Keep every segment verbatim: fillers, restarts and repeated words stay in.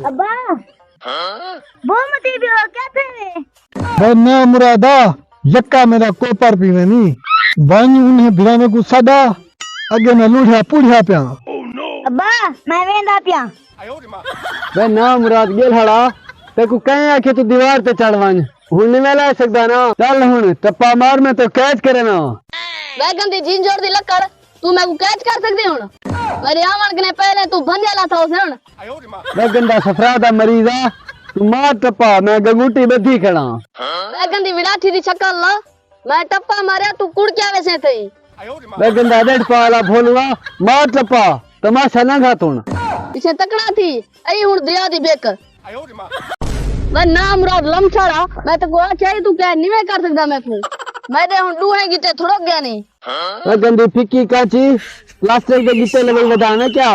ابا، بو متی بیو، کیا تھے؟ بے نامرادا، یکا میرا کوپر پیوے نی۔ ونج انہیں بھراویں کوں سڈا، اگے میں لوڑھیا پوڑھیا پیاں۔ ابا، میں ویندا پیاں۔ بے نامراد ڳیلھڑا، تیکوں کئیں آکھے توں دیوار تے چڑھ ونج؟ ہݨ نی میں لہہ سڳدا نا۔ چل ہݨ ٹپا مار، میں تیکوں کیچ کرینداں۔ وے گندی جھنجھوڑ دی لکڑ، توں میکوں کیچ کر سڳدی ہݨ؟ میݙے آوݨ کنے پہلے توں بھنجا لاتا ہوسیں ہݨ۔ وے گندا صفرا دا مریض آ، توں مار ٹپا، میں گنگوٹی ٻدھی کھڑاں۔ وے گندی وڑاٹھی دی شکل نا، میں ٹپا ماریا، توں کڑکیا ویسیں تھئی۔ وے گندا ݙیڈھ پا آلا بھولوا، مار ٹپا، تماشا نہ گھت ہݨ۔ پچھے تکڑا تھی، ائی ہݨ دریا دی بک۔ وے نامراد لمچھڑا، میں تیکوں آکھیا ہئی توں کیچ نی وے کر سڳدا میکوں۔ میݙے ہݨ ݙوہیں گٹے تھڑک ڳئے نی۔ وے گندی پھکی کاچی، پلاسٹک دے گٹے لڳئی ودھاویں کیا؟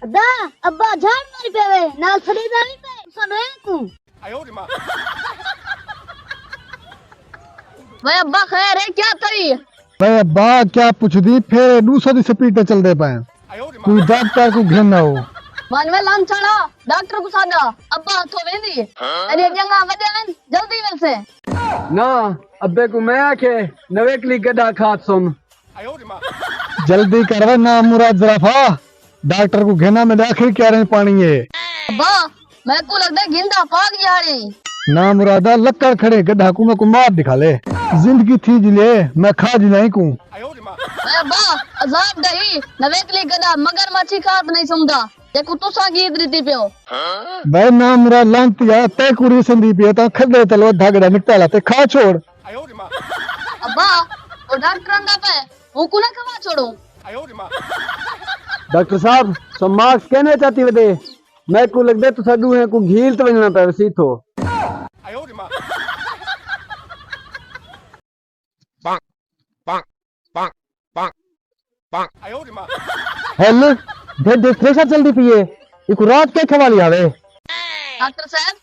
ادا، ابا جھاڑ ماری پیا وے، نال سڑیدا وی پئے، تساں ݙوہیں کوں۔ وے ابا خیر ہے، کیا تھئی؟ وے ابا کیا پچھدی، پھر ݙو سو دی سپیڈ تے چلدے پئے۔ کوئی ڈاکٹر کوں گھن آؤ۔ ونج وے لمچھڑا، ڈاکٹر کوں سݙا، ابا ہتھوں ویندی۔ تیݙیاں ڄنگھاں وݙیاں ہن، جلدی ویلسے۔ نہ، ابے کوں میں آکھے، نویکلی گݙا کھات سن۔ جلدی کر وے نامراد زرافا، ڈاکٹر کوں گھن آ، میݙے آخری کیاریں پاݨی ہے۔ ابا، میکوں لڳدے گھندا پاڳ ڄاڑیں۔ نامرادا، لکڑ کھڑے گݙا کوں میکوں مار ݙکھالے۔ زندگی تھی جلے، میں کھا جلائیں کوں۔ اے ابا، عذاب ݙہی، نویکلی گݙا مگر مچھی کھات نئیں سمدا، جیکوں تساں گیت ݙتی پیو۔ بے نامراد لعنتیا، تیکوں ریسندی پئی ہے تاں کھݙے تلو ادھا گݙا نکتا لا تے کھا چھوڑ۔ ابا، او ڈاکٹر آندا پئے، اونکوں نہ کھوا چھوڑوں۔ ڈاکٹر صاحب، سو ماسک کینے چاتی ودے؟ میکوں لڳدے تساں ݙوہیں کوں گھیل تے ونڄݨا پئے وسی اتھوں۔ ہیل، ڈھڈ ڈسپریشن چلدی پئی ہے، ایکوں رات کے کھوالی آوے۔ ڈاکٹر صاحب،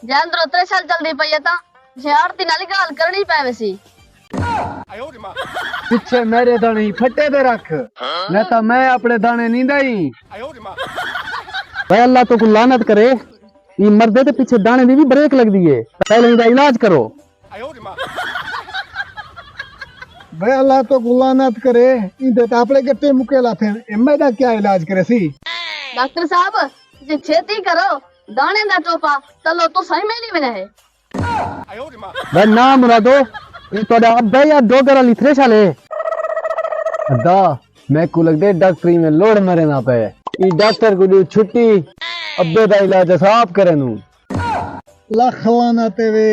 جے اندروں تریشل چلدی پئی ہے تاں پچھے آڑتی نال ڳالھ کرݨی پئے ویسی۔ پچھے میݙے داݨے ہی پھٹے دے رکھ، نہ تاں میں اپݨے داݨے نیندا ہی۔ اے اللہ تیکوں لعنت کرے، ایں مردے دے پچھے داݨے دی وی بریک لڳدی ہے، پہلے ایندا علاج کرو۔ بھئی اللہ تیکوں لعنت کرے، ایندے تاں اپݨے گٹے مکے لاتھن، اے میݙا کیا علاج کریسی؟ ڈاکٹر صاحب، تسی چھیتی کرو، داݨے دا ٹوپا تلو تساں ہی میلی ونڄے۔ بھئی نامرادو، اے تہاݙا ابا ہے یا ڈوگر آلی تھریشر ہے؟ ادا، میکوں لڳدے ڈاکٹر ایویں لوڑ مریندا پئے۔ ایں ڈاکٹر کوں ݙیو چھٹی، ابے دا علاج اساں آپ کریندوں۔ لکھ لعنت ہے وے۔